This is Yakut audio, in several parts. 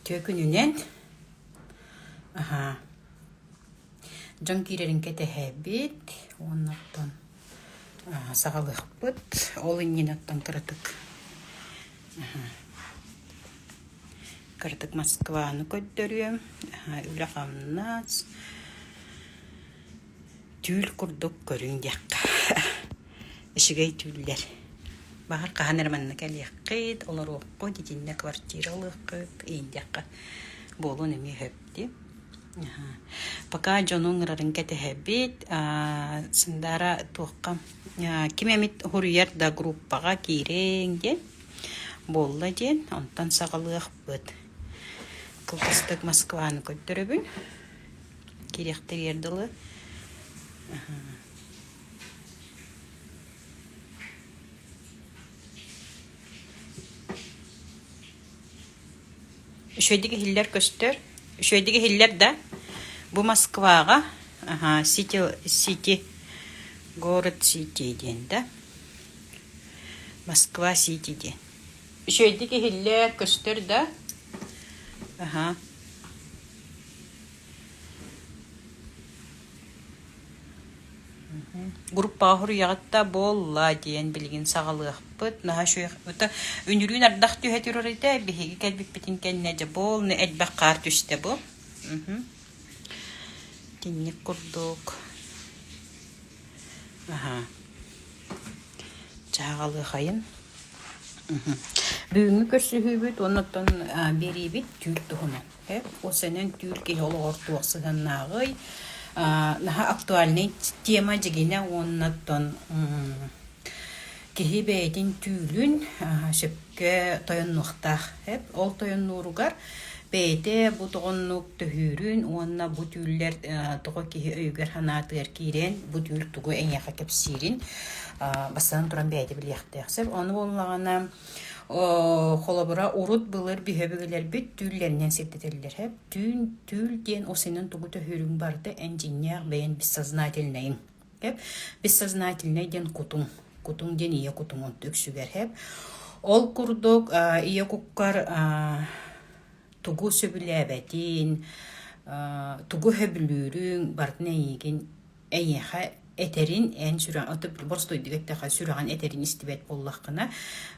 Үтүө күнүнэн аһаа дьон киирэрин кэтэһэбит уонна оттон саҕалыахпыт. Ол иннинэ оттон кыратык кыратык Москваны көрдөрүөм. Үлэ-хамнас Түүл курдук көрүҥ диэххэ үчүгэй түүллэр. Баҕар хаһан эрэ манна кэлиэххит, олоруоххут, итиннэ квартира ылыаххыт, иэйдэххэ буолуон эмиэ сөп дии. Пока дьону ыҥырарын кэтэһэбит. Сандара туохха ким эмит уһуруйар да группаҕа киириҥ диэн буолла диэн онтон саҕалыахпыт. Кылгастык Москваны көрдөрөбүн. Кириэхтэригэр дылы Үчүгэйдик иһиллэр көстөр. Үчүгэйдик иһиллэр да, бу Москваҕа Сити Сити город Сити диэн да. Москва Сити диэн. Үчүгэйдик иһиллэр көстөр да. Аха. Группаҕа суруйаҕыт да буолла диэн билигин саҕалыахпыт. Наһаа үчүгэй үнүрүүн ардах түһэ турар этэ, биһиги кэлбиппитин кэннэ дьэ буолна элбэх хаар түстэ бу. Итинник курдук. Аһаа. Чааҕалыахайын. Бүгүҥҥү көрсүһүүбүт уонна оттон биэриибит түүл туһунан. Осенен түүл киһи олоҕор туох сыһыаннааҕый? Наһаа актуальнай тема дьигинэ уонна оттон киһи бэйэтин түүлүн сөпкө тойоннуохтаах. Ол тойоннууругар бэйэтэ бу тоҕоннук төһүүрүн уонна бу түүллэр тоҕо киһи өйүгэр-санаатыгар киирэн бу түүл тугу эйиэхэ кэпсиирин бастатан туран бэйэтэ билиэхтээх сөп. Ону буоллаҕына холобура урут былыр биһи өбүгэлэрбит түүллэринэн сирдэтэллэр һэп. Түүн түүл диэн осенен тугу төһүүрүҥ барыта эн дьиҥнээх бэйэн бессознательнайыҥ. Һэп. Бессознательнай диэн кутуҥ. Кутуҥ диэн ийэ кутуҥ үксүгэр һэп. Ол курдук ийэ куккар тугу сөбүлээбэтин, тугу сөбүлүүрүҥ барытын эйиигин эйиэхэ этэрин эн сүрэҕин ото боростуойдук эттэххэ сүрэҕин этэрин истибэт буоллаххына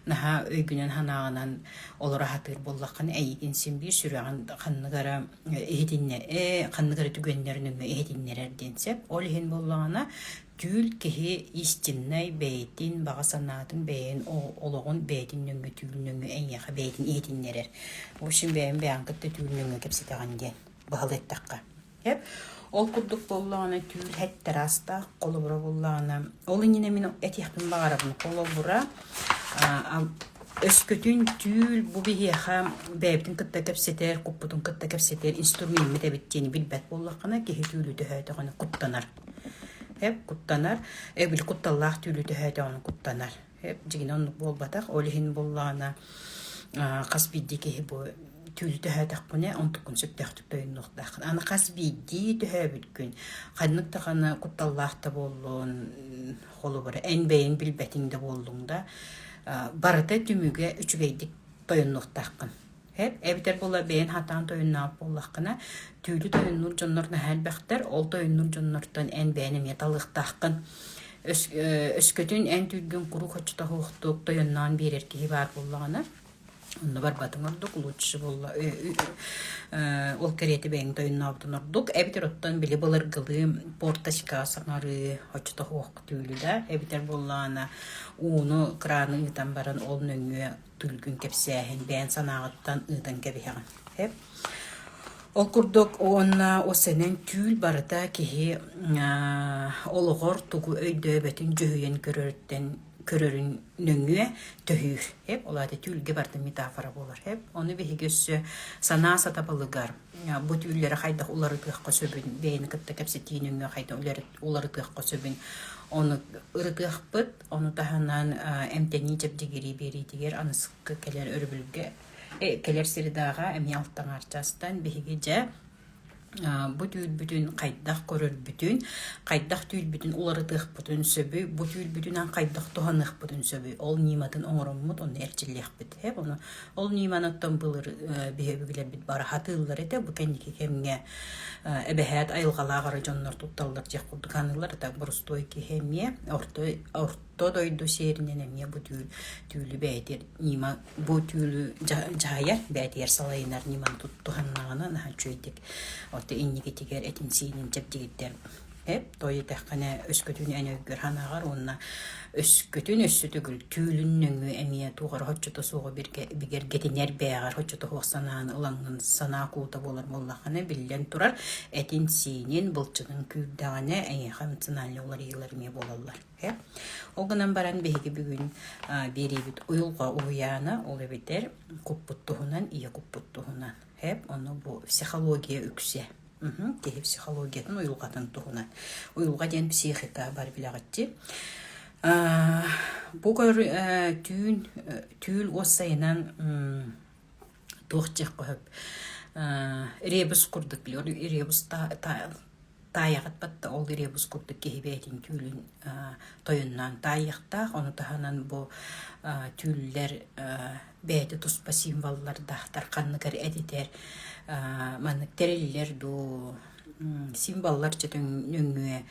наһаа өйгүнэн-санааҕынан олоро сатыыр буоллаххына эйигин син биир сүрэҕин ханнык эрэ иһитиннэ ханнык эрэ түгэннэр нөҥүө иһитиннэрэр диэн сөп. Ол иһин буоллаҕына түүл киһи истиннэй бэйэтин баҕа санаатын бэйэтин олоҕун бэйэтин нөҥүө түүл нөҥүө эйиэхэ бэйэтин иһитиннэрэр. В общем бэйэм бэйэҕин кытта түүл нөҥүө кэпсэтэҕин диэн быһалыы эттэххэ. Ол курдук буоллаҕына түүл һэттэр аастаах, холобура буоллаҕына, ол иннинэ мин этиэхпин баҕарабын. Холобура, өскөтүн түүл бу биһиэхэ бэйэбитин кытта кэпсэтэр, куппутун кытта кэпсэтэр инструмеммит эбит диэни билбэт буоллаххына, киһи түүлү төһөөтөҕүнэ куттанар. Эп куттанар, эбили кутталлаах түүлү төһөөтөҕүнэ куттанар. Дьиҥинэ оннук буолбатах. Ол иһин буоллаҕына хас биирдии киһи бу түүлү төһөөтөхпүнэ онтуккун сөптөөхтүк тойоннуохтааххын. Аны хас биирдии төһөөбүт күн ханнык даҕаны кутталлаах да буоллун, холобура эн бэйэҥ билбэтиҥ да буоллуҥ да, барыта түмүгэ үчүгэйдик тойоннуохтааххын. Эп, эбэтэр буола бэйэн хатаан тойонноох буоллаххына, түүлү тойоннуур дьоннор наһаа элбэхтэр, ол тойоннуур дьоннортон эн бэйэн эмиэ талыахтааххын. Өс, өскөтүн эн түүлгүн куруук оччотоһуохтук тойонноон биэрэр киһи баар буоллаҕына, онно барбатыҥ ордук, лучше буолла ол кэриэтэ бэйэҥ тойоннообутун ордук. Эбэтэр оттон били былыргылыы порточка саҥарыы оччотоһуох түүлү да, эбэтэр буоллаҕына ууну краны ыытан баран ол нөҥүө Түлгүн кэпсээһин бэйэн санааҕыттан ыытан кэбиһэҕин. Эп. Ол курдук уонна осенен түүл барыта киһи олоҕор тугу өйдөөбөтүн дьүһүйэн көрөрүттэн көрөрүн нөҥүө төһүүр. Эп. Ол аата түүлгэ барыта метафора буолар. Эп. Ону биһиги өссө санаа сатабылыгар бу түүллэри хайдах уларытыахха сөбүн, бэйэни кытта кэпсэтии нөҥүө хайдах уларытыахха сөбүн ону ырытыахпыт. Ону таһынан эмтэнии чэбдигирии биэриитигэр аныскы кэлэр өрөбүлгэ кэлэр средаҕа эмиэ алтаҥар чаастан биһиги дьэ. Бу түүл хайдах көрөрбүтүн, хайдах түүл уларытыахпытын сөбүй, бу түүл хайдах туһаныахпытын сөбүй, ол ньыматын оҥороммут онно эрчиллиэхпит. Ону ол ньыманыттан былыр биһиги билэрбит бары хатыыллар этэ, бу кэнники кэмҥэ эбэһээт айылҕалаах эрэ дьоннор тутталлар диэх курдук саныыллар этэ. Боростуой киһи эмиэ орто орто дойду сиэринэн эмиэ бу түүл түүлү бэйэтигэр ньыма бу түүлү дьаһайар бэйэтигэр салайынар ньыманы туһаннаҕына наһаа үчүгэйдик отто инникитигэр этин-сиинин чэбдигирдэр эп той этэххинэ өскөтүн эн өйгөр санааҕар уонна өскөтүн өссө төгүл түүлүн нөҥүө эмиэ туох эрэ соччото суоҕу бигэргэтинэр бээҕэр соччото суох санааны ылаҥҥын санаа куута буолар буоллаххына биллэн турар этин-сиинин былчытын күүрдэҕинэ эйиэхэ эмоциональнай уларыйыылар эмиэ буолаллар Ол гынан баран биһиги бүгүн биэриибит уйулҕа уһуйаана, ол эбэтэр куппут туһунан, ийэ куппут туһунан. Ону бу психология үксэ. Киһи психологиятын, уйулҕатын туһунан. Уйулҕа диэн психика бар билэҕитчи. Бу көр түүн түүл уоссайынан туох диэххэ сөп ребус курдук ребус таайаҕыт батта ол ребус курдук киһи бэйэтин түүлүн тойонноон таайыахтаах ону таһынан бу түүллэр бэйэтэ туспа символлардаахтар ханнык эрэ этитэр маннык тэриллэр дуу символлар чэ нөҥүө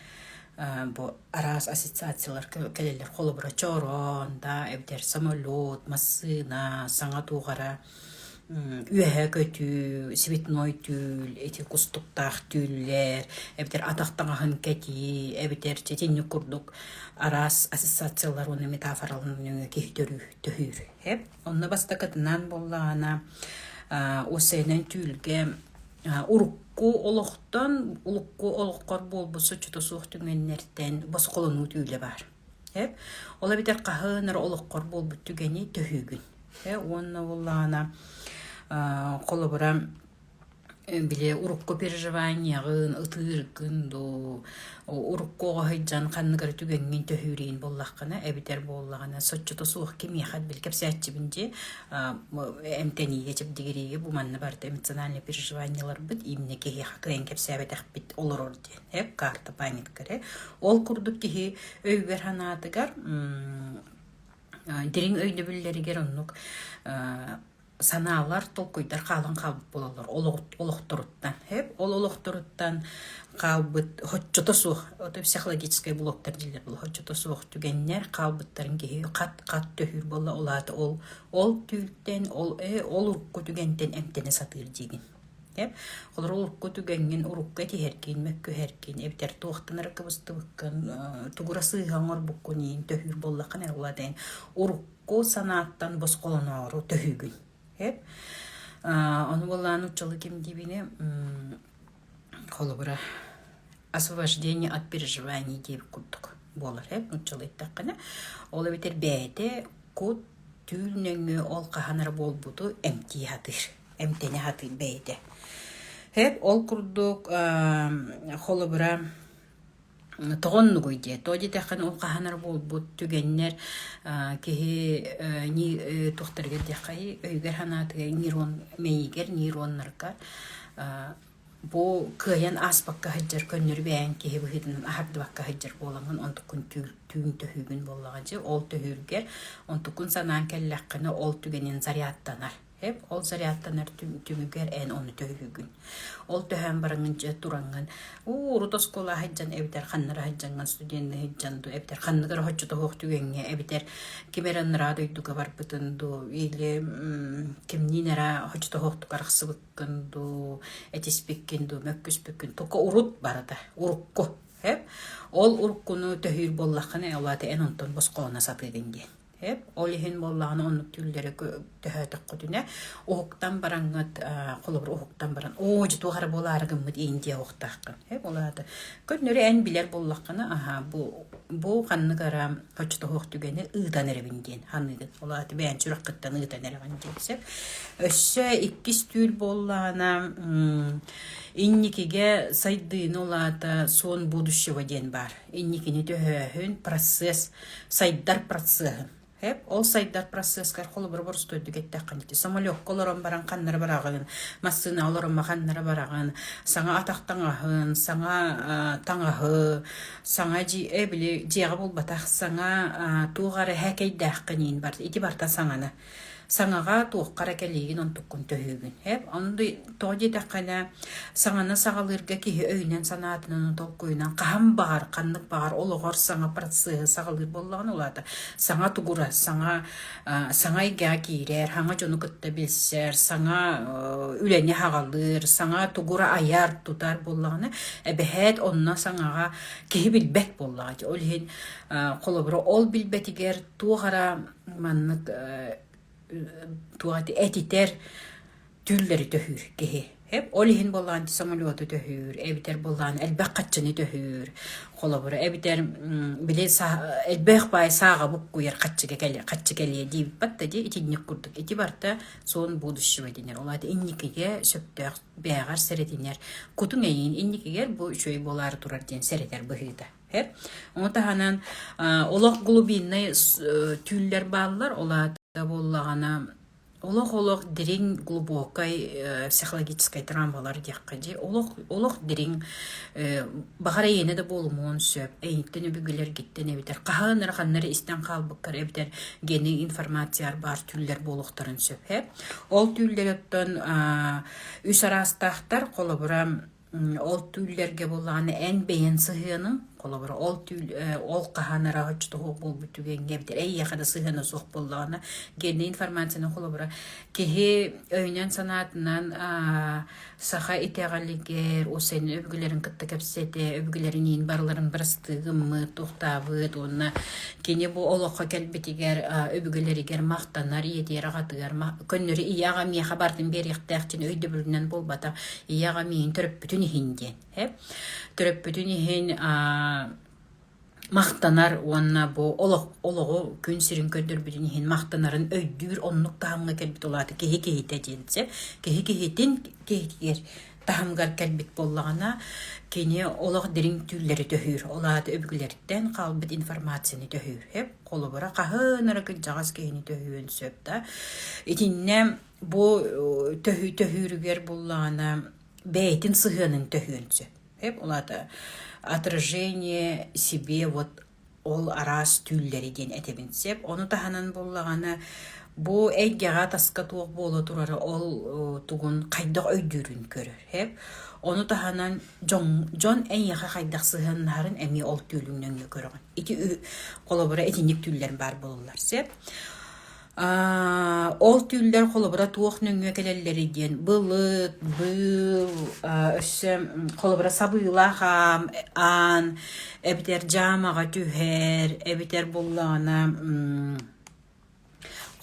бу араас ассоциациялар кэлэллэр холобура чороон да эбэтэр самолет массыына саҥа туох эрэ үөһэ көтүү цветной түүл ити кустуктаах түүллэр эбэтэр атах таҥаһын кэтии эбэтэр итинник курдук араас ассоциациялар уонна метафоралар нөҥүө киһи төһүүр онно бастакытынан буоллаҕына уопсайынан түүлгэ урукку олохтон урукку олоххор буолбут соччото суох түгэннэртэн босхолонуу түүлэ баар. Ол эбэтэр хаһан эрэ олоххор буолбут түгэни төһүүгүн. Уонна буоллаҕына холобура били урукку переживанияҕын, ытыыргын дуу, урукку оҕо сылдьан ханнык эрэ түгэҥҥин төһүүрүн буоллаххына, эбэтэр буоллаҕына соччото суох кимиэхэ били кэпсээччибин дии эмтэниигэ, чэбдигириигэ бу манна барыта эмоциональное переживаниеларбыт именно киһиэхэ кыайан кэпсээбэтэхпит олорор диэн эп карта памятка эрэ. Ол курдук киһи өйүгэр санаатыгар дириҥ өйдөбүллэригэр оннук санаалар, толкуйдар хаалан хаалбыт буолаллар олохторуттан. Ол олохторуттан хаалбыт соччото суох, это психологическай блоктар дииллэр буолла, соччото суох түгэннэр хаалбыттарын киһи хат-хат төһүүр буолла, ол аата ол ол түүлтэн, ол ол урукку түгэнтэн эмтэнэ сатыыр диигин. Холобур, урукку түгэҥҥин урукку этиһэргин, мөккүһэргин, эбэтэр туохтан эрэ кыбыстыбыккын, тугу эрэ сыыһа оҥорбуккун иин төһүүр буоллаххына, ол аата эн урукку санааттан босхолоноору төһүүгүн. Ону буоллаҕына нууччалыы ким диибини холобура освобождение от переживаний диэбит курдук буолар ээ нууччалыы эттэххинэ. Ол эбэтэр бэйэтэ кут түүл нөҥүө ол хаһан эрэ буолбуту эмтии сатыыр, эмтэнэ сатыыр бэйэтэ. Сөп ол курдук холобура тоҕо оннугуй диэ тоҕо диэтэххинэ ол хаһан эрэ буолбут түгэннэр киһи туохтарыгар диэххэй өйүгэр-санаатыгар нейрон мэйиигэр нейроннарга бу кыайан ааспакка сылдьар көннөрү бэйэҥ киһи быһыытынан аһардыбакка сылдьар буолаҥҥын онтуккун түүн төһүүгүн буоллаҕа дьэ ол төһүүргэр онтуккун санаан кэллэххинэ ол түгэнин зарядтанар Эп ол зарядтанар түмүгэр эн ону төһүүгүн. Ол төһөөн бараҥҥын дьэ тураҥҥын уу урут оскуола сылдьан эбэтэр ханна эрэ сылдьаҥҥын студенныы сылдьан дуу эбэтэр ханнык эрэ соччото суох түгэҥҥэ эбэтэр ким эрэ анараа дойдуга барбытын дуу или кимниин эрэ соччото суохтук арахсыбыккын дуу этиспиккин дуу мөккүспүккүн только урут барыта урукку эп ол уруккуну төһүүр буоллаххына ол аата эн онтон босхолоно сатыыгын диэн Эп, ол иһин буоллаҕына оннук түүллэри төһөөтөххүтүнэ уһуктан бараҥҥыт холобур уһуктан баран оо дьэ туох эрэ буолаары гыммыт иин диэ уһуктааххын эп ол аата көннөрү эн билэр буоллаххына аһаа бу бу ханнык эрэ соччото суох түгэни ыытан эрэбин диэн саныыгын ол аата бэйэҥ сүрэххиттэн ыытан эрэҕин диэн сөп өссө иккис түүл буоллаҕына инникигэ сайдыыны ол аата сон будущего диэн баар инникини төһөөһүн процесс сайдар процеһын. Эп ол сайдар процесскар холобура боростуойдук эттэххин ити самолекка олорон баран ханнара бараҕын, массыына олорумма ханнара бараҕын, саҥа атах таҥаһын, саҥа таҥаһы, саҥа дьиэ били дьиэҕэ буолбатах саҥа туох эрэ һээкэйдээххин иин бар ити барта саҥаны. Саҥаҕа туохха эрэ кэлиигин онтуккун төһүүгүн. Эп ону тоҕо диэтэххинэ саҥаны саҕалыырга киһи өйүнэн-санаатынан толкуйунан хаһан баҕар, ханнык баҕар олоҕор саҥа процеһы саҕалыыр буоллаҕына, ол аата саҥа тугура, саҥа саҥа эйгэҕэ киирэр, саҥа дьону кытта билсэр, саҥа үлэни саҕалыыр, саҥа тугура айар, тутар буоллаҕына, эбэһээт онно саҥаҕа киһи билбэт буоллаҕа дии. Ол иһин холобура ол билбэтигэр туох эрэ маннык туох этитэр түүллэри төһүүр киһи. Ол иһин буоллаан самолету төһүүр, эбэтэр буоллаан элбэх хаччыны төһүүр, холобура, эбэтэр били элбэх баай сааҕа буккуйар хаччыга кэлиэ, хаччы кэлиэ диэбиппат да дии итинник курдук. Ити барыта сон будущего дэнэр. Ол аата инникигэ сөптөөх бээҕэр сэрэтинэр. Кутуҥ эйиин инникигэр бу үчүгэй буолаары турар диэн сэрэтэр быһыыта. Ону таһынан олох глубиннай түүллэр бааллар, ол аата буоллаҕына олох-олох дириҥ глубокай психологическай травмалар диэххэ дии олох олох дириҥ баҕар эйиэнэ да буолумуон сөп эйиттэн өбүгэлэргиттэн эбэтэр хаһан эрэ ханна эрэ истэн хаалбыккар эбэтэр геннэй информацияҕар баар түүллэр буолуохтарын сөп ээ ол түүллэр оттон үс араастаахтар холобура Ол түүллэргэ буоллаҕына эн бэйэн сыһыаныҥ, холобура ол түүл ол хаһан эрэ оччотооҕу буолбут түгэҥҥэ эбэтэр эйиэхэ да сыһыана суох буоллаҕына, геннэй информацияны холобура киһи өйүнэн-санаатынан саха итэҕэлигэр УСН өбүгэлэрин кытта кэпсэтэ, өбүгэлэриниин барыларын бырастыы гыммыт, туохтаабыт уонна кини бу олоххо кэлбитигэр өбүгэлэригэр махтанар, ийэтигэр, аҕатыгар көннөрү ийэ аҕа миэхэ барытын биэриэхтээх диэн өйдөбүлүнэн буолбатах, ийэ аҕа миигин төрөппүтүн иһин диэн төрөппүтүн иһин махтанар уонна бу олох олоҕу күн сирин көрдөрбүтүн иһин махтанарын өйдүүр оннук таһымҥа кэлбит ол аата киһи киһитэ диэн сөп киһи киһитин киһитигэр таһымыгар кэлбит буоллаҕына кини олох дириҥ түүллэри төһүүр ол аата өбүгэлэриттэн хаалбыт информацияны төһүүр холобура хаһан эрэ кырдьаҕас киһини төһүүөн сөп да итиннэ Бу төһүүрүгэр буллаҕына бэйэтин сыһыанын төһүөн сөп. Ол аата отражение себе вот ол араас түүллэри диэн этэбин сөп. Ону таһынан буоллаҕына бу эйгэҕэ таска туох буола турара ол тугун хайдах өйдүүрүн көрөр. Ону таһынан дьон, дьон эйиэхэ хайдах сыһыаннаһарын эмиэ ол түүлүҥ нөҥүө көрөҕүн. Ити холобура итинник түүллэр баар буолаллар сөп. Ол түүллэр холобура туох нөҥүө кэлэллэрий диэн былыт, быыл, өссө холобура сабыылаах аан, эбэтэр дьаамаҕа түһэр, эбэтэр буоллаҕына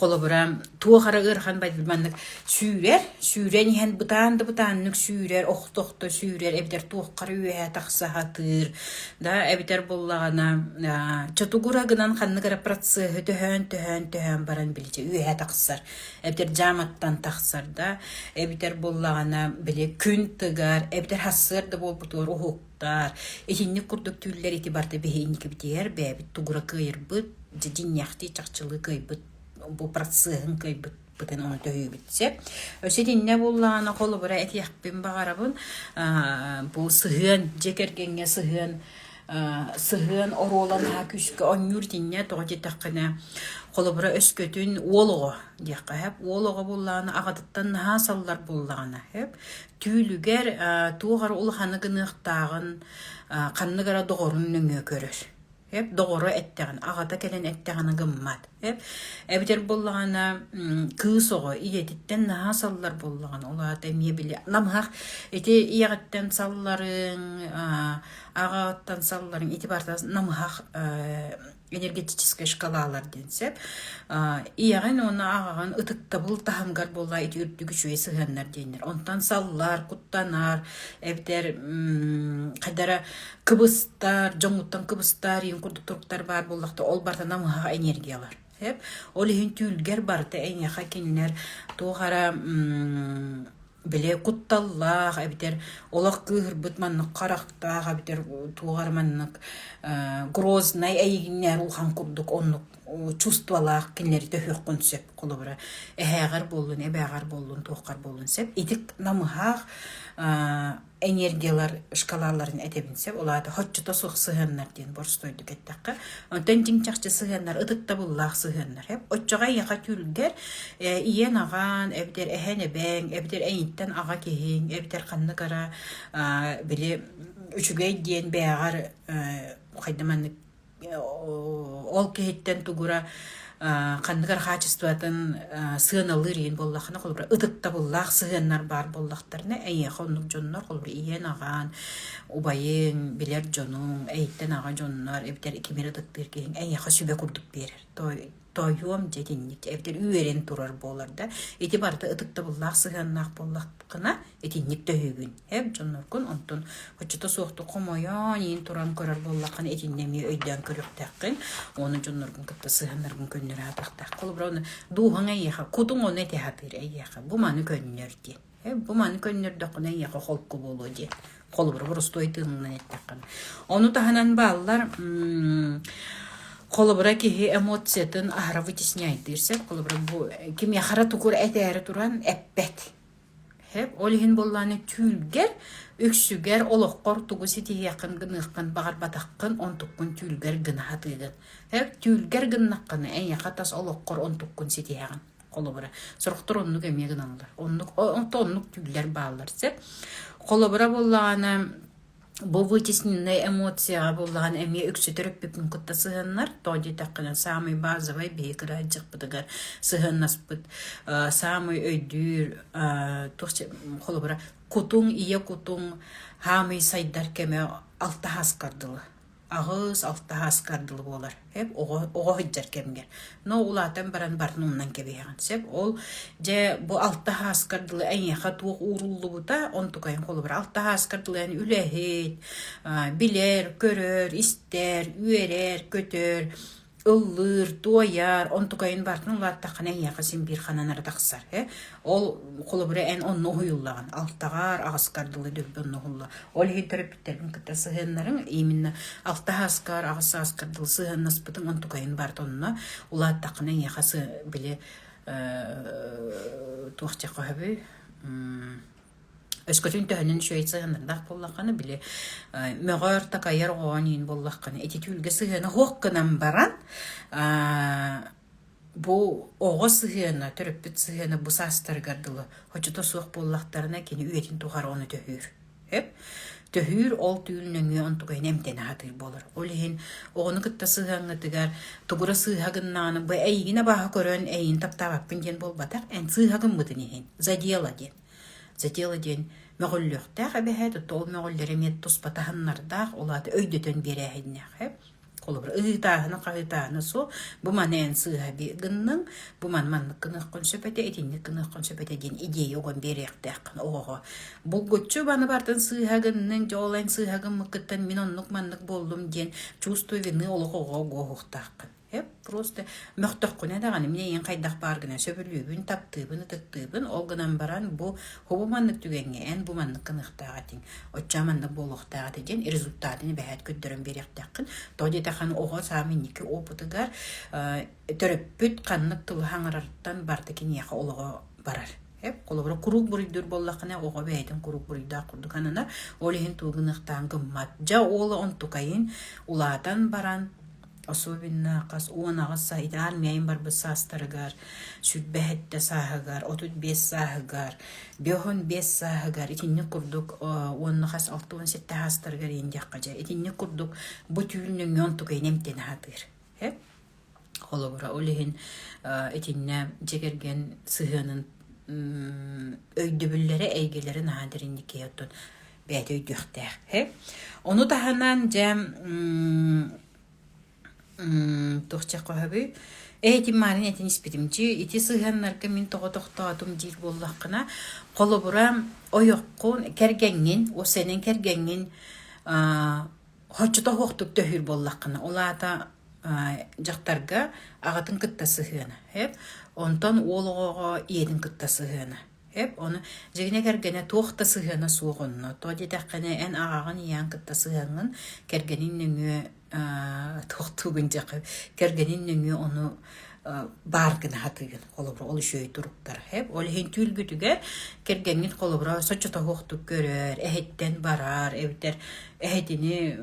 холобура туох эрэ ыарахан маннык сүүрэр, сүүрэн иһэн бытаан да бытааннык сүүрэр, охто-охто сүүрэр, эбэтэр туохха эрэ үөһэ тахса сатыыр, да эбэтэр буоллаҕына чотугура гынан ханнык эрэ процеһы төһөөн төһөөн төһөөн баран били үөһэ тахсар эбэтэр дьааматтан тахсар да эбэтэр буоллаҕына били күн тыгар эбэтэр сарсыарда буолбутугар уһуктар итинник курдук түүллэр ити барыта биһи инникибитигэр бэйэбит тугура кыайырбыт дьиҥнээхтии чахчылыы кыайбыт бу процеһын кыайбыт бытын ону төһүүбүт сөп. Өссө итиннэ буоллаҕына холобура этиэхпин баҕарабын бу сыһыан дьиэ кэргэҥҥэ сыһыан сыһыан оруола наһаа күүскэ оонньуур итиннэ тоҕо диэтэххинэ холобура өскөтүн уол оҕо диэххэ сөп уол оҕо буоллаҕына аҕатыттан наһаа саллар буоллаҕына сөп түүлүгэр туох эрэ улаханы гыныахтааҕын ханнык эрэ доҕорун нөҥүө көрөр Эп доҕоро эттэҕин, аҕата кэлэн эттэҕинэ гыммат. Эп эбэтэр буоллаҕына кыыс оҕо ийэтиттэн наһаа саллар буоллаҕына, ол аата эмиэ били намыһах ити ийэҕиттэн салларыҥ, аҕаҕыттан салларыҥ ити барыта намыһах энергетическэй шкалалар диэн сөп. Ийэҕин уонна аҕаҕын ытыктабыл таһымыгар буолла ити үрдүк үчүгэй сыһыаннар диэннэр. Онтон саллар, куттанар, эбэтэр хайдара кыбыстар, дьоҥҥуттан кыбыстар иин курдук туруктар баар буоллахта, ол барыта намыһах энергиялар. Ол иһин түүлгэр барыта эйиэхэ кинилэр туох эрэ били кутталлаах эбэтэр олох кыыһырбыт маннык харахтаах эбэтэр туох эрэ маннык грознай эйигиннээр улахан курдук оннук. чувстволаах кинилэри төһүөххүн сөп. Холобура, эһээҕэр буоллун, эбээҕэр буоллун, туоххар буоллун сөп. Ити намыһах энергиялар шкалаларын этэбин сөп. Ол аата хоччото суох сыһыаннар диэн боростуойдук эттэххэ. Онтон дьиҥ-чахчы сыһыаннар, ытыктабыллаах сыһыаннар. Оччоҕо эйиэхэ түүлгэр ийэн-аҕаан, эбэтэр эһэн-эбэҥ, эбэтэр эйиттэн аҕа киһиҥ, эбэтэр ханнык эрэ били үчүгэй диэн бэйэҕэр хайда маннык ол киһиттэн тугура ханнык эрэ хаачыстыбатын сыаналыыр иһин буоллаххына, холобура, ытыктабыллаах сыһыаннар баар буоллахтарына, эйиэхэ оннук дьоннор, холобура, ийэн-аҕаан, убайыҥ, билэр дьонуҥ, эйиттэн аҕа дьоннор, эбэтэр кими эрэ ытыктыыр киһиҥ эйиэхэ сүбэ курдук биэрэр. Тоойуом дьэ итинник эбэтэр үөрэн турар буолар да, ити барыта ытыктабыллаах сыһыаннаах буоллаххына, итинник төһүүгүн. Эп дьонноргун онтон оччото суохтук хомойон иин туран көрөр буоллаххына итиннэ эмиэ өйдөөн көрүөхтээххин уонна дьонноргун кытта сыһыаннаргын көннөрө сатыахтаах. Холобура ону дууһаҥ эйиэхэ кутуҥ ону этэ сатыыр эйиэхэ бу маны көннөр диэн. Э, бу маны көннөрдөххүнэ эйиэхэ холку буолуо диэн. Холобура боростуой тыынынан эттэххинэ. Ону таһынан бааллар холобура киһи эмоциятын аһара вытесняйдыыр сөп. Холобура бу кимиэхэ эрэ тугу этээри туран эппэт. Сөп. Ол иһин буоллаҕына түүлгэр үксүгэр олоххор тугу ситиһиэххин гыныаххын баҕарбатаххын онтуккун түүлгэр гына сатыыгын. Сөп. Түүлгэр гыннаххына эйиэхэ тас олоххор онтуккун ситиһэҕин. Холобура, сорохтор оннук эмиэ гыналлар. Оннук, онто оннук түүллэр бааллар. Сөп. Холобура буоллаҕына бу вытесненнай эмоцияҕа буоллаҕына эмиэ үксү төрөппүппүн кытта сыһыаннар. Тоҕо диэтэххинэ, саамай базовай биһи кыраайдьахпытыгар сыһыаннаспыт саамай өйдүүр туох холобура кутуҥ ийэ кутуҥ хаамый сайдар кэмэ алта сааскар дылы 8-6 сааскар дылы буолар. Эп оҕо оҕо сылдьар кэмҥэ. Но улаатан баран барын умнан кэбиһэҕин. Сөп. Ол дьэ бу 6 сааскар дылы эйиэхэ туох ууруллубута онтукайын холобура 6 сааскар дылы эн үлэһит, билэр, көрөр, истэр, үөрэр, көтөр, ыллыыр, туойар, онтукайын барытын улааттаххына эйиэхэ син биир ханан эрэ тахсар. Э? Ол холобура эн онно уһуйуллаҕын. Алтаҕар, аҕыскар дылы дөлбө онно уһулла. Ол иһин төрөппүттэргин кытта сыһыаннарыҥ именно алта сааскар, аҕыс сааскар дылы сыһыаннаспытыҥ онтукайын барыта онно улааттаххына эйиэхэ били туох диэххэ сөбүй Өскөтүн төһөнөн үчүгэй сыһыаннардаах буоллаххына, били мөҕөр, такайар оҕоҕун иин буоллаххына, ити түүлгэ сыһыана суох гынан баран, бу оҕо сыһыана, төрөппүт сыһыана бу саастарыгар дылы хочото суох буоллахтарына, кини үйэтин тухары ону төһүүр. Сөп? Төһүүр ол түүл нөҥүө онтукайын эмтэнэ сатыыр буолар. Ол иһин оҕону кытта сыһыаҥҥытыгар тугура сыыһа гыннаҕына, бу эйигин абааһы көрөн, эйигин таптаабаппын диэн буолбатах, эн сыыһа гыммытын иһин, за дело диэн. За дело диэн мөҕүллүөхтээх эбэһээт, оттон ол мөҕүллэрэ эмиэ туспа таһымнардаах, ол аата өйдөтөн биэрээһиннээх. Холобура, ыһыытааһына, хаһыытааһына суох, бу маны эн сыыһа гынныҥ, бу маны маннык гыныаххын сөп этэ, итинник гыныаххын сөп этэ диэн идея уган биэриэхтээххин оҕоҕо. Булгуччу маны барытын сыыһа гынныҥ, дьэ ол эн сыыһа гыммыккыттан мин оннук-маннык буоллум диэн чувство вины олох оҕоҕо угуоһуохтааххын. Эп просто мөхтөххүнэ даҕаны мин эйигин хайдах баар гынан сөбүлүүбүн, таптыыбын, ытыктыыбын, ол гынан баран бу бу маннык түгэҥҥэ эн бу маннык гыныахтаах этиҥ, оччоо маннык буолуохтаах этэ диэн результатын эбэһээт көрдөрөн биэриэхтээххин. Тоҕо диэтэххинэ оҕо саамай инники опытыгар төрөппүт ханнык тылы хаҥарарыттан барыта киниэхэ олоҕо барар. Эп холобура куруук буруйдуур буоллаххына оҕо бэйэтин куруук буруйдаах курдук ананар, ол иһин тугу гыныахтааҕын гыммат. Дьэ уола онтукайын улаатан баран Особенно хас 18 саа ити армияйын барбыт саастарыгар, 27 сааһыгар, 35 сааһыгар, 55 сааһыгар итинник курдук уонна хас 67 саастарыгар иэн диэххэ дьэ итинник курдук бу түүн нөҥүө онтукайын эмтэнэ сатыыр. Холобура, ол иһин итиннэ дьиэ кэргэн сыһыанын өйдөбүллэрэ, эйгэлэрэ наһаа дириҥник киһи оттон бэйэтэ өйдүөхтээх. Ону таһынан дьэ туох чехоһабый Эти маарын этин испитим дьи ити сыһыаннарга мин тоҕо тохтоотум диир буоллаххына холобура ойоххун кэргэҥҥин осенен кэргэҥҥин хоччото суохтук төһүүр буоллаххына ол аата дьахтарга аҕатын кытта сыһыана онтон уол оҕоҕо ийэтин кытта сыһыана Эп ону дьиҥинэ кэргэнэ туох да сыһыана суох онно. Тоҕо диэтэххинэ эн аҕаҕын ийэҕин кытта сыһыаҥҥын кэргэниҥ нөҥүө туохтуугун диэххэ кэргэнин нөҥүө ону баар гына сатыыгын холобура ол үчүгэй туруктар ол иһин түүлгүтүгэр кэргэҥҥит холобура соччото суохтук көрөр эһиттэн барар эбэтэр эһэтини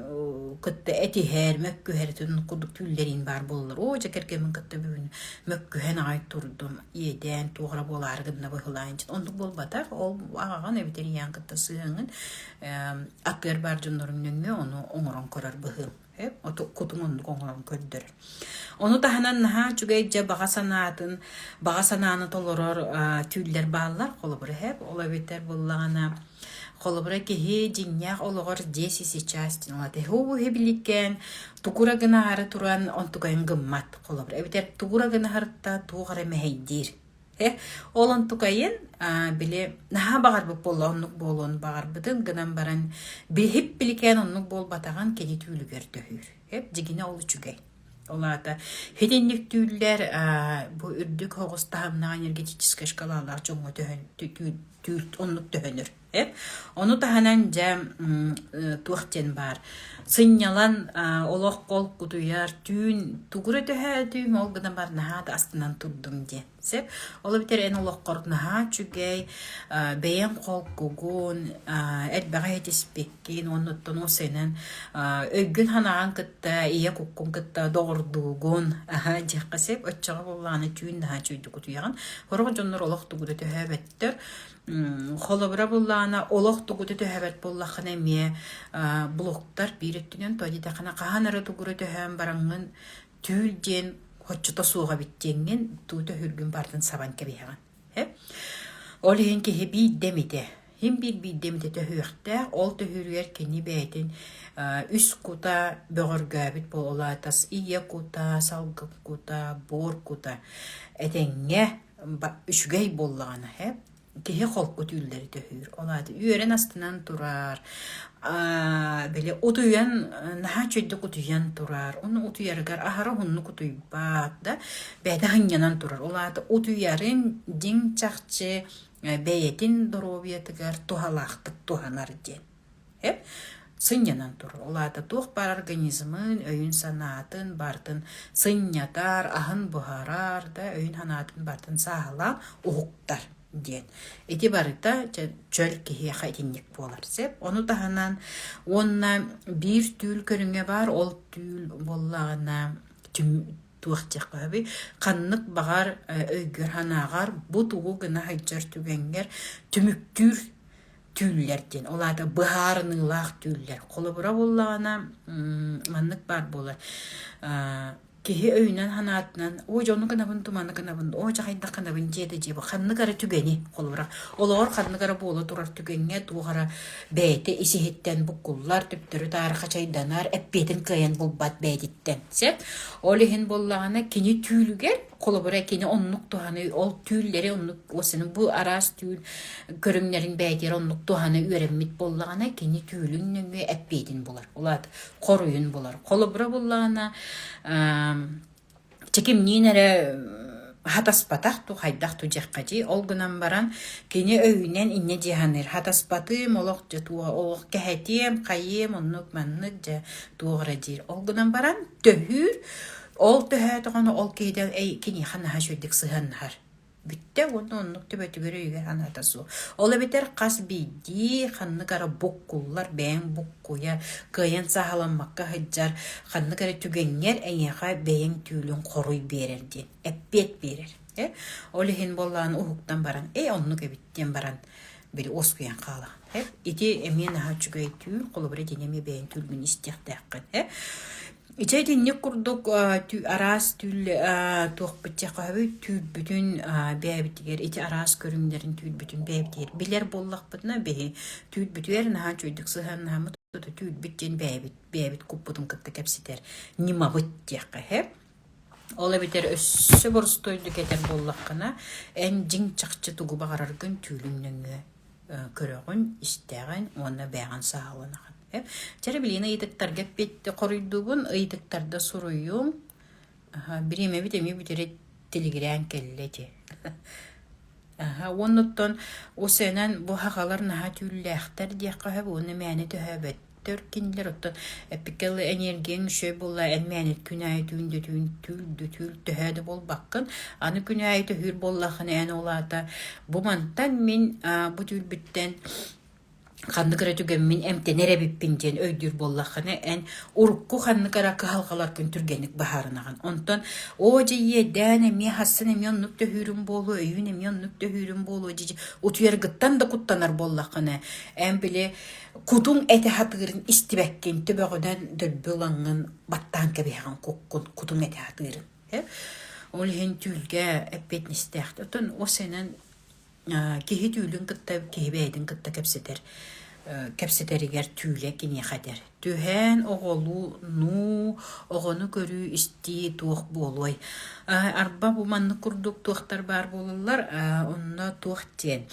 кытта этиһэр мөккүһэр курдук түүллэриин баар буолаллар оо дьэ кэргэммин кытта бүгүн мөккүһэн аҕай турдум иэдээн туох эрэ буолаары гынна быһылаан оннук буолбатах ол аҕаҕын эбэтэр ийэҕин кытта сыһыаҥҥын аттыгар баар дьонноруҥ нөҥүө ону оҥорон көрөр быһыым кутуҥ оннук оҥорон көрдөрөр. Ону таһынан наһаа үчүгэй дьэ баҕа санаатын, баҕа санааны толорор түүллэр бааллар. Холобура иһэп, ол эбэтэр буоллаҕына, холобура киһи дьиҥнээх олоҕор здесь и сейчас диэн ол эһэ биликкэн тугура гынаары туран онтукайын гыммат холобура эбэтэр тугура гынаһарытта туох эрэ мэһэйдиир Ол онтукайын били наһаа баҕарбыт буолла оннук буолуон баҕарбытын гынан баран биһип биликээн оннук буолбатаҕын кини түүлүгэр төһүүр. Дьигинэ ол үчүгэй. Ол аата хитинник түүллэр бу үрдүк оҕус таһымнаах энергетическэй шкалалаах дьоҥҥо төһөн түүл оннук төһөнөр. Ону таһынан дьэ туох диэн баар сынньалан олох холкутуйар түүн тугура төһөөтүм ол гынан бар наһаа да астынан турдум диэн сөп ол эбэтэр эн олоххор наһаа үчүгэй бэйэҥ холкугун элбэҕи этиспиккин уонна оттон уопсайынан өйгүн санааҕын кытта ийэ куккун кытта доҕордуугун аһа диэххэ сөп оччоҕо буоллаҕына түүн наһаа үчүгэйдик утуйаҕын сорох дьоннор олох тугу да төһөөбөттөр Холобура буоллаҕына, олох тугу да төһөөбөт буоллаххына эмиэ блоктар биир өттүнэн тоҕо диэтэххинэ хаһан эрэ тугу эрэ төһөөн бараҥҥын түүл диэн хоччото суох эбит диэҥҥин туу төһүүргүн барытын сабан кэбиһэҕин. Ол иһин киһи биирдэ эмитэ, иһин биир биирдэ эмитэ төһүөхтээх, ол төһүүрүгэр кини бэйэтин үс кута бөҕөргөөбүт буолаата ийэ кута, салгын кута, буор кута этэҥҥэ үчүгэй буоллаҕына ээ киһи холку түүллэри төһүүр. Ол аата үөрэн астынан турар, били утуйан наһаа үчүгэйдик утуйан турар, ону утуйарыгар аһара уһуннук утуйбат да, бэйэтэ сынньанан турар. Ол аата утуйарын дьиҥ чахчы бэйэтин доруобуйатыгар туһалаахтык туһанар диэн. Сынньанан турар. Ол аата туох баар организмын, өйүн-санаатын барытын сынньатар, аһын буһарар да өйүн-санаатын барытын сааһылаан уһуктар диэн. Ити барыта чөл киһиэхэ итинник буолар сөп. Ону таһынан уонна биир түүл көрүҥэ баар, ол түүл буоллаҕына туох диэххэ сөбүй ханнык баҕар өйгөр-санааҕар бу тугу гына сылдьар түгэҥҥэр түмүктүүр түүллэр диэн. Ол аата быһаарыныылаах түүллэр. Холобура буоллаҕына, маннык баар буолар. Киһи өйүнэн санаатынан оо дьону гынабын туманы гынабын оо дьэ хайдах гынабын дьиэ да дьиэ бу ханнык эрэ түгэни холобура олоҕор ханнык эрэ буола турар түгэҥҥэ туох эрэ бэйэтэ ис-иһиттэн буккуллар төптөрү-таары хачайданар эппиэтин кыайан булбат бэйэтиттэн сөп ол иһин буоллаҕына кини түүлүгэр Холобура, кини оннук туһаны, ол түүллэри оннук уосаны бу араас түүл көрүҥнэрин бэйэтигэр оннук туһана үөрэммит буоллаҕына, кини түүлүн нөҥүө эппиэтин булар. Ол аата хоруйун булар. Холобура буллаҕына, чекимниин эрэ хатаспатах ту хайдах ту дьэххэ дии ол гынан баран кини өйүнэн инньэ дии саныыр хатаспатым олох дьэ туох олох кэһэтиэм хайыам оннук маннык дьэ туох эрэ диир ол гынан баран төһүүр Ол төһөөтөҕүнэ ол киһитэ эй киниэхэ наһаа үчүгэйдик сыһыаннаһар. Бүттэ уонна оннук төбөтүгэр өйүгэр санаата суох. Ол эбэтэр хас биирдии ханнык эрэ буккуллар, бэйэҥ буккуйар, кыайан сааһыламмакка сылдьар ханнык эрэ түгэҥҥэр эйиэхэ бэйэҥ түүлүҥ хоруй биэрэр диэн, эппиэт биэрэр. Э? Ол иһин буоллаҕына уһуктан баран, ээ оннук эбит диэн баран били уоскуйан хаалаҕын. Э? Ити эмиэ наһаа үчүгэй түүл, холобура итини эмиэ бэйэҥ түүлгүн истиэхтээххин. Э? Ити итинник курдук араас түүл туохпут диэххэ түүрбүтүн бэйэбитигэр ити араас көрүҥнэрин түүрбүтүн бэйэбитигэр билэр буоллахпытына биһи түүрбүтүгэр наһаа үчүгэйдик сыһыаннаһаммыт түүрбүт диэн бэйэбит бэйэбит куппутун кытта кэпсэтэр ньымабыт диэххэ сөп. Ол эбэтэр өссө боростуойдук этэр буоллаххына эн дьиҥ чахчы тугу баҕараргын түүлүҥ нөҥүө көрөҕүн, истэҕин уонна бэйэҕин сааһыланаҕын. Чэ билигин ыйытыктарга эппиэт хоруйдуубун, ыйытыктарда суруйуум. Бириэмэбит эмиэ бүтэрэ тилигирээн кэллэ ити. Уонна оттон УСН бу сахалар наһаа түүллээхтэр диэххэ сөп уонна мээнэ төһөөбөттөр. Өйдөммөттөр кинилэр оттон эпикэл энергияҥ үчүгэй буолла эн мээнэ күн аайы түүн да түүн түүл да түүл төһөө да буолбаккын. Аны күн аайы төһүүр буоллаххына эн ол аата бу мантан мин бу түүрбүттэн ханнык эрэ түгэммин эмтэнэр эбиппин диэн өйдүүр буоллаххына, эн урукку ханнык эрэ кыһалҕаларгын түргэнник быһаарынаҕын. Онтон оо дьэ иэдээн эмиэ хассын эмиэ оннук төһүүрүм буолуо, өйүүн эмиэ оннук төһүүрүм буолуо дьи утуйаргыттан да куттанар буоллаххына, эн били кутуҥ этэ сатыырын истибэккин, төбөҕүнэн дөлбү ылаҥҥын баттаан кэбиһэҕин куккун, кутуҥ этэ сатыырын. Ол иһин түүлгэ эппиэтинэстээх. Оттон осенэн Киһи түүлүн кытта киһи бэйэтин кытта кэпсэтэр кэпсэтэригэр түүлэ киниэхэ этэр: «Түһээн оҕолуу оҕону көрүү-истии туох буолуой? Арба бу маннык курдук туохтар баар буолаллар, онно туох диэн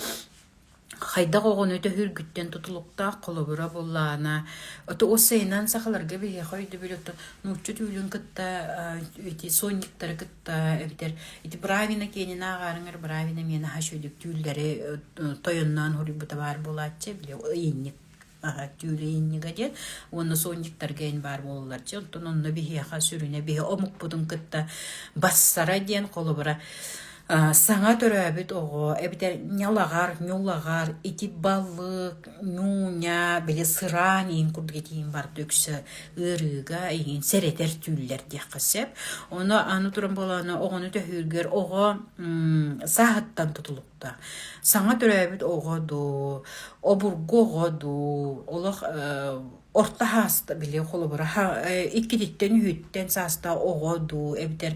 хайдах оҕону төһүүргүттэн тутулуктаах холобура буоллаҕына, ото уопсайынан сахаларга биһиэхэ өйдөбүл оттон нуучча түүлүн кытта ити сонниктары кытта эбэтэр ити Бравина киэнин ааҕаарыҥар Бравина эмиэ наһаа үчүгэйдик түүллэри тойонноон суруйбута баар буолааччы били ыйынньык түүл ыйынньыга диэн уонна сонниктарга эн баар буолаллар дьэ онтон онно биһиэхэ сүрүнэ биһи омукпутун кытта бассара диэн холобура саҥа төрөөбүт оҕо эбэтэр ньалаҕар ньулаҕар ити балык ньууня били сыраан иин курдук этиин барда үксэ ыарыыга иһин сэрэтэр түүллэр диэххэ сөп. Ону аны туран буолаана оҕону төһүүргэр оҕо сааһыттан тутулуктаах. Саҥа төрөөбүт оҕо дуу, обургу оҕо дуу, олох орто сааста били холобура иккититтэн үһүттэн саастаах оҕо дуу эбэтэр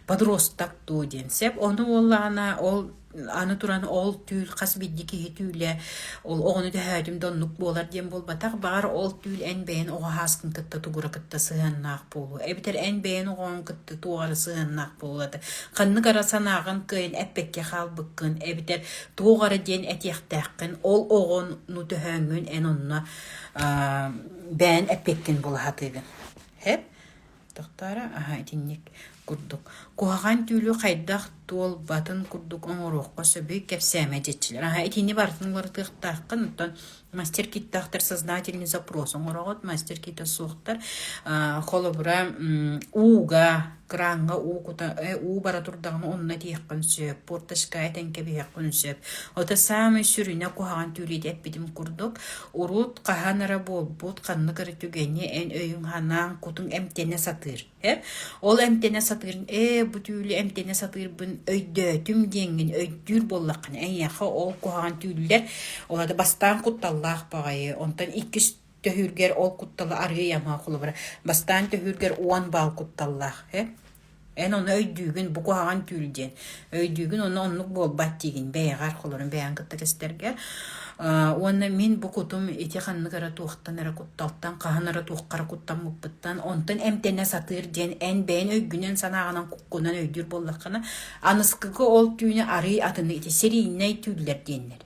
подросток дуу диэн сөп. Ону буоллаҕына ол Аны туран ол түүл хас биирдии киһи түүлэ ол оҕону төһөөтүм да оннук буолар диэн буолбатах. Баҕар ол түүл эн бэйэн оҕо һааскын кытта тугура кытта сыһыаннаах буолуо. Эбэтэр эн бэйэн оҕоҕун кытта туох эрэ сыһыаннаах буолуо этэ. Ханнык эрэ санааҕын кыайан эппэккэ хаалбыккын эбэтэр туох эрэ диэн этиэхтээххин ол оҕону төһөөҥҥүн эн онно бэйэн эппэккин буола сатыыгын. Һэп? Тохтооро, аһа итинник курдук. Куһаҕан түүлү хайдах туолбатын курдук оҥоруохха сөбүй кэпсээмэ диэччилэр. Аһа итини барытын уларытыахтааххын, оттон мастер-киттаахтар сознательный запрос оҥороҕут, мастер-кита суохтар. Холобура, ууга, крааҥҥа уу кута, уу бара турдаҕына онно этиэххин сөп, порточка этэн кэбиһиэххин сөп. Ото саамай сүрүнэ куһаҕан түүлү эппитим курдук, Урут хаһан эрэ буолбут ханнык эрэ түгэни эн өйүҥ-санааҥ, кутуҥ эмтэнэ сатыыр. Э? Ол эмтэнэ сатыырын ээ бу түүлү эмтэнэ сатыырбын өйдөөтүм диэҥҥин өйдүүр буоллаххына эйиэхэ ол куһаҕан түүллэр ол аата бастаан кутталлаах баҕайы онтон иккис төһүүргэр ол кутталы арыый ама холобура бастаан төһүүргэр 10 баал кутталлаах э? Эн ону өйдүүгүн, бу куһаҕан түүл диэн. Өйдүүгүн уонна оннук буолбат диигин бэйэҕэр холорун бэйэҥ кытта кэстэргэ. Уонна мин бу кутум ити ханнык эрэ туохтан эрэ кутталтан, хаһан эрэ туохха эрэ куттаммыппыттан, онтон эмтэнэ сатыыр диэн эн бэйэн өйгүнэн санааҕынан куккунан өйдүүр буоллаххына, аныскыга ол түүнү арыый атыны ити серийнэй түүллэр диэннэр.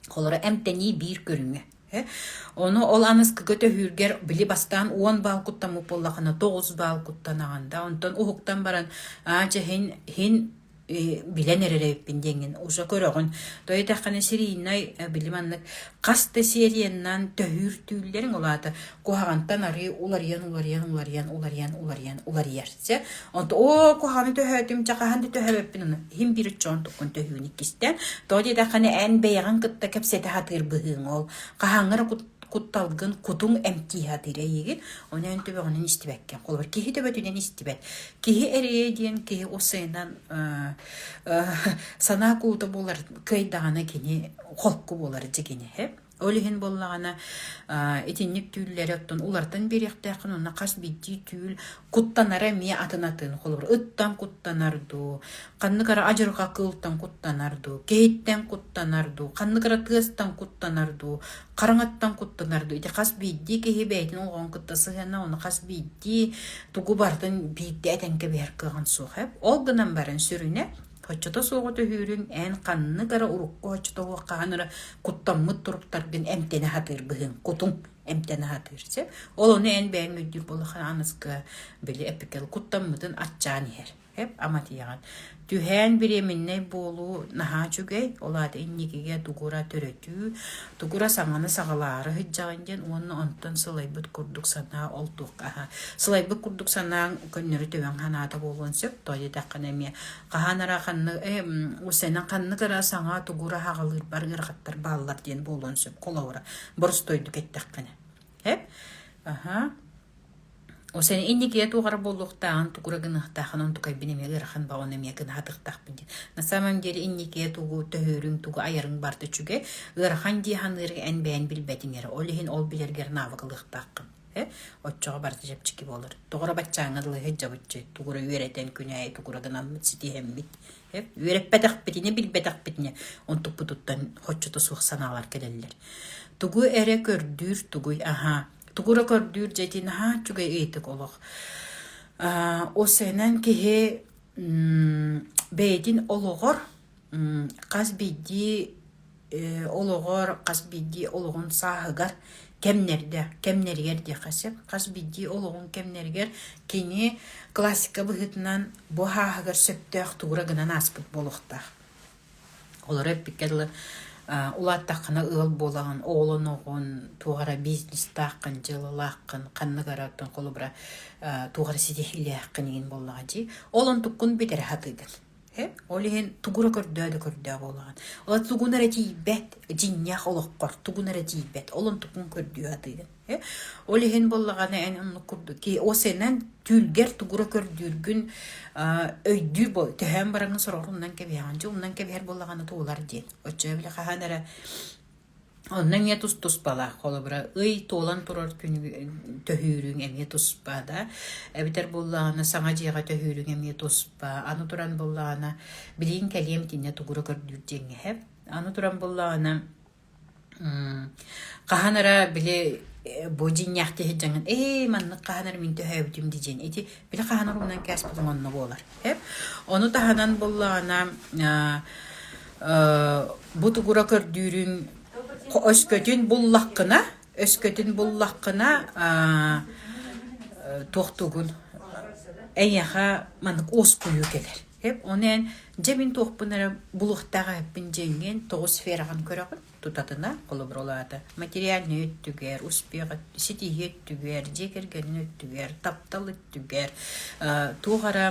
Холоро эмтэнии биир көрүҥэ. Ону ол аныскыга төһүүргэр били бастаан 10 баал куттаммыт буоллахына 9 баал куттанаҕын да онтон уһуктан баран аа чэ һин һин билэн эрэр эбиппин диэҥҥин уже көрөҕүн. То этэххинэ серийнай били маннык хас да сериянан төһүүр түүллэриҥ ол аата куһаҕантан арыы уларыйан уларыйан уларыйан уларыйан уларыйан уларыйар. Чэ онто оо куһаҕаны төһөөтүм чэ хаһан да төһөөбөппүн ону иһин биир оччоҕун туккун төһүүн иккистээн тоҕо диэтэххинэ эн бэйэҕин кытта кэпсэтэ сатыыр быһыыҥ ол хаһааҥҥы эрэ кутталгын кутуҥ эмтии сатыыр эйигин ону эн төбөҕүнэн истибэккин холобур киһи төбөтүнэн истибэт киһи эрэйэ диэн киһи усайынан санаа куута буолар кыайдаҕына кини холку буолар дьэ кини Ол иһин буоллаҕына, итинник түүллэри оттон уларытан биэриэхтээххин уонна хас биирдии түүл куттанара эмиэ атын-атын. Холобур, ыттан куттанар дуу, ханнык эрэ адьырҕа кыылтан куттанар дуу, киһиттэн куттанар дуу, ханнык эрэ тыастан куттанар дуу, хараҥаттан куттанар дуу. Ити хас биирдии киһи бэйэтин олоҕун кытта сыһыанна, ону хас биирдии тугу барытын биирдэ этэн кэбиһэр кыаҕын суох. Ол гынан баран сүрүнэ Оччото суоҕу төһүүрүҥ эн ханнык эрэ урукку оччото суох хаһан эрэ куттаммыт туруктаргын эмтэнэ сатыыр быһыыҥ, кутуҥ эмтэнэ сатыыр сөп. Ол ону эн бэйэҥ өйдүүр буоллаххына аныска били эпикэл куттаммытын аччаан иһэр. Эп аматыйаҕын. Түһээн бириэминнэй буолуу наһаа үчүгэй, ол аата инникигэ тугура төрөтүү, тугура саҥаны саҕалаары сылдьаҕын диэн уонна онтон сылайбыт курдук санаа ол туохха аһа. Сылайбыт курдук санааҥ көннөрү төбөҥ санаата буолуон сөп, тоҕо диэтэххинэ эмиэ хаһан эрэ ханнык э усэнэн ханнык эрэ саҥа тугура саҕалыырбар ыарахаттар бааллар диэн буолуон сөп холобура боростуойдук эттэххинэ. Эп аһа Ол инникигэ туох эрэ буолуохтааҕын, тугу эрэ гыныахтааххын онтукайбын эмиэ ыарахан баҕаны эмиэ гына сатыахтаахпын диэн. На самом деле инникигэ тугу төһүүрүҥ, тугу айарыҥ барыта үчүгэй. Ыарахан дии саныырыҥ эн бэйэн билбэтиҥ эрэ. Ол иһин ол билэргэр навык ылыахтааххын. Э? Оччоҕо барыта чэпчэки буолар. Тоҕо эрэ баччааҥҥа дылы сылдьабыччы, тугу эрэ үөрэтэн күн аайы тугу эрэ гынаммыт, ситиһэммит. Э? Үөрэппэтэхпитинэ, билбэтэхпитинэ онтукпутуттан соччото суох санаалар кэлэллэр. Тугу эрэ көрдүүр тугуй? Аһаа. Тугу эрэ көрдүүр дьэ ити наһаа үчүгэй ыйытык олох. Осенэн киһи бэйэтин олоҕор хас биирдии олоҕор, хас биирдии олоҕун сааһыгар кэмнэрдэ, кэмнэригэр диэххэ сөп. Хас биирдии олоҕун кэмнэригэр кини классика быһыытынан бу сааһыгар сөптөөх тугу эрэ гынан ааспыт буолуохтаах. Олору эппиккэ дылы, улааттаххына ыал буолаҕын, оҕолоноҕун, туох эрэ бизнестааххын, дьыалалааххын, ханнык эрэ оттон холобура туох эрэ ситиһиилээххин игин буоллаҕа дии. Ол онтуккун бүтэрэ сатыыгын. Ол иһин тугу эрэ көрдөө да көрдөө буолаҕын. Ол тугун эрэ тиийбэт, дьиҥнээх олоххор тугун эрэ тиийбэт, ол онтуккун көрдүү сатыыгын. Ол иһин буоллаҕына эн оннук курдук ки осенэн түүлгэр тугура көрдүүргүн өйдүүр бол төһөөн бараҥҥын сороҕор умнан кэбиһэҕин дьэ умнан кэбиһэр буоллаҕына туолар диэн оччо били хаһан эрэ онно эмиэ тус туспалаах холобура ый туолан турар күнү төһүүрүҥ эмиэ туспа да эбэтэр буоллаҕына саҥа дьиэҕэ төһүүрүҥ эмиэ туспа аны туран буоллаҕына билигин кэлиэм итиннэ тугура көрдүүр диэҥҥэ һэп аны туран буоллаҕына Хаһан эрэ били бу дьиҥнээхтии сылдьаҥҥын ээ маннык хаһан эрэ мин төһөөбүтүм дии диэн ити били хаһан эрэ умнан кээспитиҥ онно буолар эп ону таһынан буоллаҕына бу тугура көрдүүрүҥ өскөтүн буллаххына өскөтүн буллаххына туохтуугун эйиэхэ маннык уоскуйуу кэлэр эп ону эн дьэ мин туохпун эрэ булуохтаах эбиппин дьиэҥҥин тоҕус сфераҕын көрөҕүн Тутатына, холобур, ол аата материальнай өттүгэр, успех ситиһии өттүгэр, дьиэ кэргэнин өттүгэр, таптал өттүгэр, туох эрэ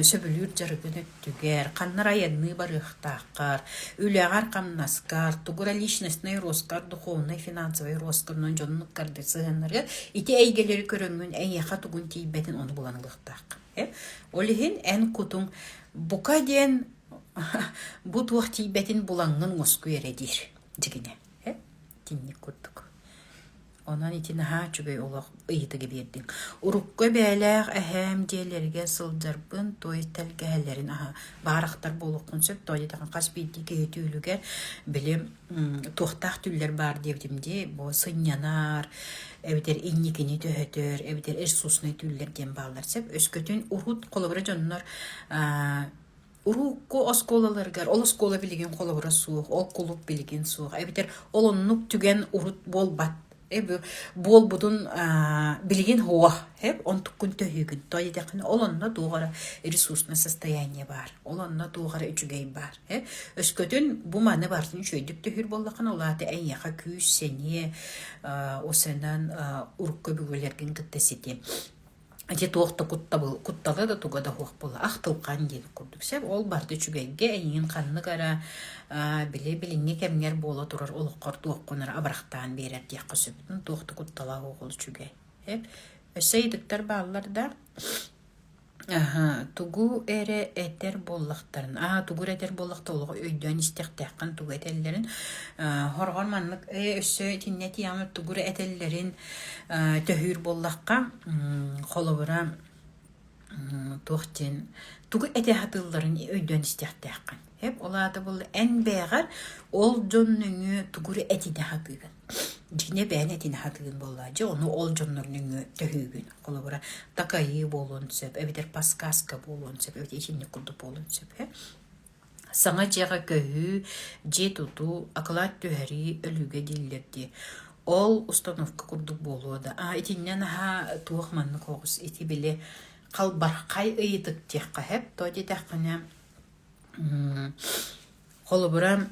сөбүлүүр дьарыгын өттүгэр, ханна эрэ айанныы барыахтааххар, үлэҕэр-хамнаскар, тугу эрэ личностнай росткар, духовнай, финансовай росткар, онон дьонун ыккардыыр сыһыаннарыгар ити эйгэлэри көрөҥҥүн эйиэхэ тугун тиийбэтин ону булан ылыахтааххын. Ол иһин эн кутуҥ бука диэн Бу туох тиийбэтин булаҥҥын уоскуй эрэ диир дьигинэ. Э? Итинник курдук. Онон ити наһаа үчүгэй олох ыйытыгы биэрдиҥ. Урукку эбээлээх эһээм дьиэлэригэр сылдьарбын, той тэлгэһэлэрин аһа баарахтар буолуоххун сөп. Тоҕо диэтэххинэ хас биирдии киһи түүлүгэр били туохтаах түүллэр баар диэбитим дии. Бу сынньанар, эбэтэр инникини төһөтөр, эбэтэр ресурснай түүллэр диэн бааллар сөп. Өскөтүн урут холобура дьоннор Урукку оскуолаларыгар ол оскуола билигин холобура суох, ол кулууп билигин суох эбэтэр ол оннук түгэн урут буолбат буолбутун билигин суох онтуккун төһүүгүн тоҕо диэтэххинэ ол онно туох эрэ ресурсное состояние баар ол онно туох эрэ үчүгэй баар өскөтүн бу маны барытын үчүгэйдик төһүүр буоллаххына ол аата эйиэхэ күүс сэниэ осенан урукку өбүгэлэргин кытта ситим Ити туох да куттабыл, куттала да туга да суох буолла. Ахтылҕан диэн курдук сөп. Ол барыта үчүгэйгэ эйигин ханнык эрэ били билиҥҥи кэмҥэр буола турар олоххор туоххун эрэ абырахтаан биэрэр диэххэ сөп. Туох да куттала суох ол үчүгэй. Өссө ыйытыктар бааллар да Аһа, тугу эрэ этэр буоллахтарын, аа тугу эрэ этэр буоллахта олоҕу өйдөөн истиэхтээххин тугу этэллэрин, хороҕор маннык ээ өссө итиннэ тиийэҕин тугу эрэ этэллэрин төһүүр буоллахха, холобура туох диэн тугу этэ сатыылларын өйдөөн истиэхтээххин. Эп ол аата буолла эн бэйэҕэр ол дьон нөҥүө тугу эрэ этинэ сатыыгын. Дьиҥэ бэйэн этинэ сатыыгын буоллаҕа дьэ ону ол дьоннор нөҥүө төһүүгүн. Холобура такайыы буолуон сөп эбэтэр подсказка буолуон сөп эбэтэр итинник курдук буолуон сөп. Саҥа дьиэҕэ көһүү, дьиэ тутуу, акылаат түһэрии өлүүгэ дииллэр дии. Ол установка курдук буолуо да. Аа итиннэ наһаа туох маннык оҕус ити били. халбархай ыйытык диэххэ сөп. Тоҕо диэтэххинэ, холобура,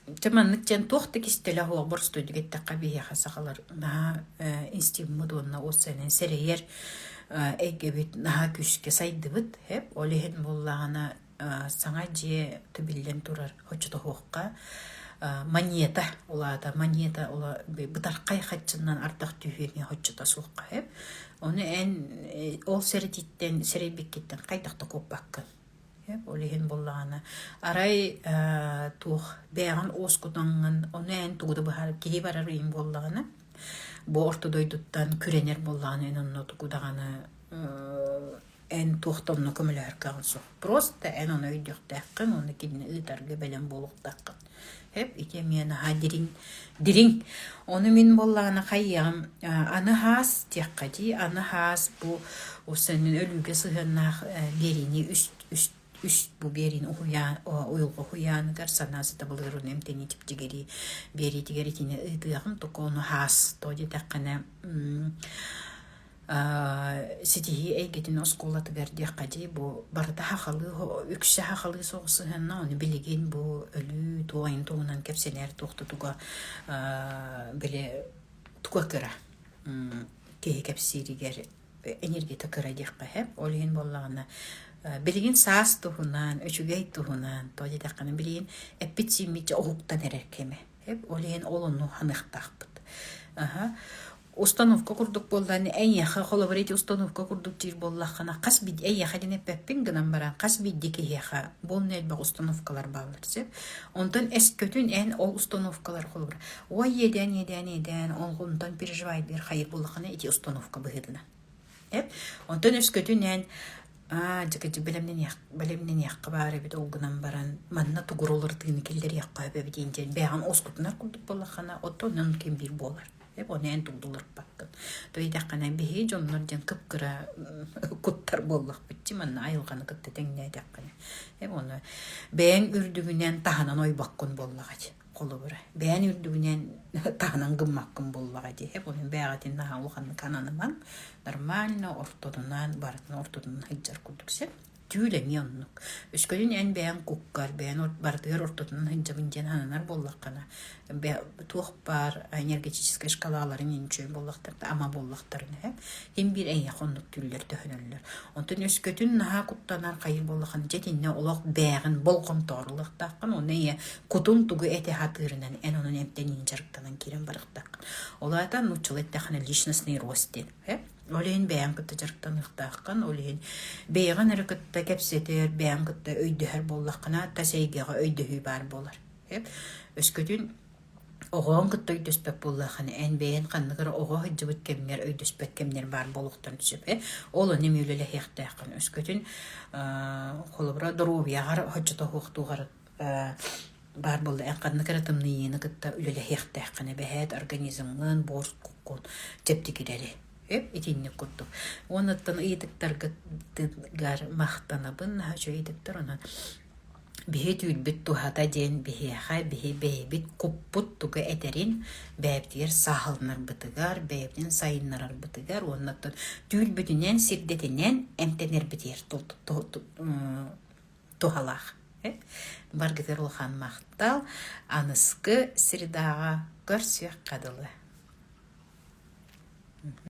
дьэ маннык диэн туох да кистэлэ суох боростуойдук эттэххэ биһиэхэ сахалар наһаа инстиммыт уонна уопсайынан сэрэйэр эйгэбит наһаа күүскэ сайдыбыт. Ол иһин буоллаҕына саҥа дьиэ биллэн турар оччотоһуохха монета улаата монета бытархай хаччыннан ардах түһүөҥэ оччото суохха сөп. Ону эн ол сэрэтиттэн сэрэйбиккиттэн хайдах да куоппаккын. Ол иһин буоллаҕына арай туох бэйэҕин уоскутаҥҥын ону эн тугу да быһаар киһи барар ыйын буоллаҕына бу орто дойдуттан күрэнэр буоллаҕына эн онно тугу даҕаны эн туох да онно көмөлөһөр кыаҕын суох. Просто эн ону өйдүөхтээххин уонна кинини ыытарга бэлэм буолуохтааххын. Эп ити эмиэ наһаа дириҥ дириҥ. Ону мин буоллаҕына хайыаҕым аны хаас диэххэ дии аны хаас бу усанын өлүүгэ сыһыаннаах биэриини үс үс үс бу биэриини уһуйаан уйулҕа уһуйааныгар санаа сатабылыгар уну эмтэнии чэпчигирии биэриитигэр итини ыытыаҕым токо ону хаас то диэтэххинэ ситиһии эйгэтин оскуолатыгар диэххэ дии бу барыта сахалыы үксэ сахалыы соҕус сыһыанна ону билигин бу өлүү туойун туһунан кэпсэнэр туох да туга били туга кыра киһи кэпсииригэр энергията кыра диэххэ сөп ол иһин буоллаҕына билигин саас туһунан үчүгэй туһунан тоҕо диэтэххинэ билигин эппит-сииммит уһуктан эрэр кэмэ ол иһин ол онну ханыахтаахпыт Установка курдук буоллаҕына, эйиэхэ, холобур, ити установка курдук диир буоллаххына, хас биирдии эйиэхэ диэн эппэппин гынан баран, хас биирдии киһиэхэ буолна элбэх установкалар бааллар сөп. Онтон өскөтүн эн ол установкалар холобур, ой иэдээн, иэдээн, иэдээн, ол онтон переживайдыыр хайыр буоллаххына ити установка быһыытынан. Эп. Онтон өскөтүн эн аа дьэ бэлэмнэниэх бэлэмнэниэххэ баар эбит ол гынан баран манна тугур тыыны киллэриэххэ сөп эбит диэн бэйэҕин уоскутунар курдук буоллаххына, оттон онон ким биир буолар. Ону эн тугдуларбаккын. То итэххинэ биһиги дьоннор диэн кып-кыра куттар буоллахпыт дии манна айылҕаны кытта тэҥнээтэххинэ. Ону бэйэҥ үрдүгүнэн таһынан ойбоккун буоллаҕа дии холобура. Бэйэҥ үрдүгүнэн таһынан гыммаккын буоллаҕа дии. Ону бэйэҕитин наһаа улаханнык ананымаҥ. Нормально ортотунан барытын ортотунан сылдьар курдук сөп. Түүл эмиэ оннук. Өскөтүн эн бэйэҥ куккар, бэйэҥ барытыгар ортотунан сылдьабын диэн сананар буоллаххына, туох баар энергетическэй шкалаларын үчүгэй буоллахтарына, ама буоллахтарына сөп. Син биир эйиэхэ оннук түүллэр төһөнөллөр. Онтон өскөтүн наһаа куттанар хайыр буоллаххына, дьэ итиннэ олох бэйэҕин болҕомтоҕор ылыахтааххын, уонна ийэ кутун тугу этэ сатыырынан эн онон эмтэниин дьарыктанан киирэн барыахтааххын. Ол аата нууччалыы эттэххинэ личностный рост диэн. Ол иһин бэйэҥ кытта дьарыктаныахтааххын, ол иһин бэйэҕин эрэ кытта кэпсэтэр, бэйэҥ кытта өйдөһөр буоллаххына, тас эйгэҕэ өйдөһүү баар буолар. Өскөтүн оҕоҕун кытта өйдөспөт буоллаххына, эн бэйэҥ ханнык эрэ оҕо сылдьыбыт кэмҥэр өйдөспөт кэмнэр баар буолуохтарын сөп. Ол ону эмиэ үлэлэһиэхтээххин. Өскөтүн холобура доруобуйаҕар соччотоһуохтуугар баар буолла эн ханнык эрэ тымныйыыны кытта үлэлэһиэхтээххин эбэһээт организмҥын буор куккун чэбдигирэри итинник курдук уонуттан ыйытыктаргытыгар махтанабын наһаа үчүгэй ыйытыктар онон биһи түүрбүт туһата диэн биһиэхэ биһи бэйэбит куппут тугу этэрин бэйэбитигэр сааһыланарбытыгар бэйэбитин сайыннарарбытыгар уонна түүрбүтүнэн сирдэтинэн эмтэнэрбитигэр туһалаах. Баргытыгар улахан махтал. Аныскы средаҕа көрсүөххэ дылы.